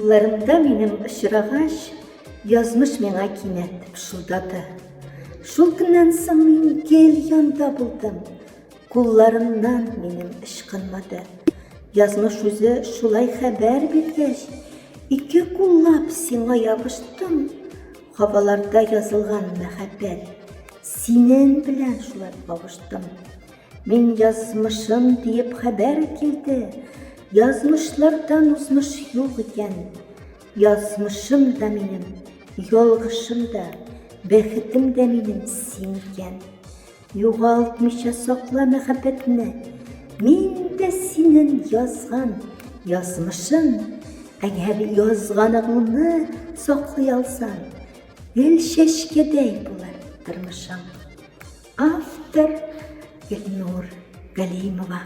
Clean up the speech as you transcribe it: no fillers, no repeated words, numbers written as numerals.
Юлларымда минем очрагач, язмыш миңа кинәт пышылдады. Шул көннән соң мин гел янда булдым. Кулларымнан минем ычкынмады. Язмыш үзе шулай хәбәр биргәч, ике куллап сиңа ябыштым. Һаваларда язылган мәхәббәт, синен белән шулай кавыштым. Мин язмышым диеп хәбәр килде, Язмышлардан узмыш юк икән. Язмышым да минем, ялгышым да, Бәхетем дә минем син икән. Югалтмыйча сакла мәхәббәтне, Мин дә синен язган язмышың. Әгәр язганыңны саклый алсаң, Гел чәчкәдәй булыр тормышың. Автор Гөлнур Галимова.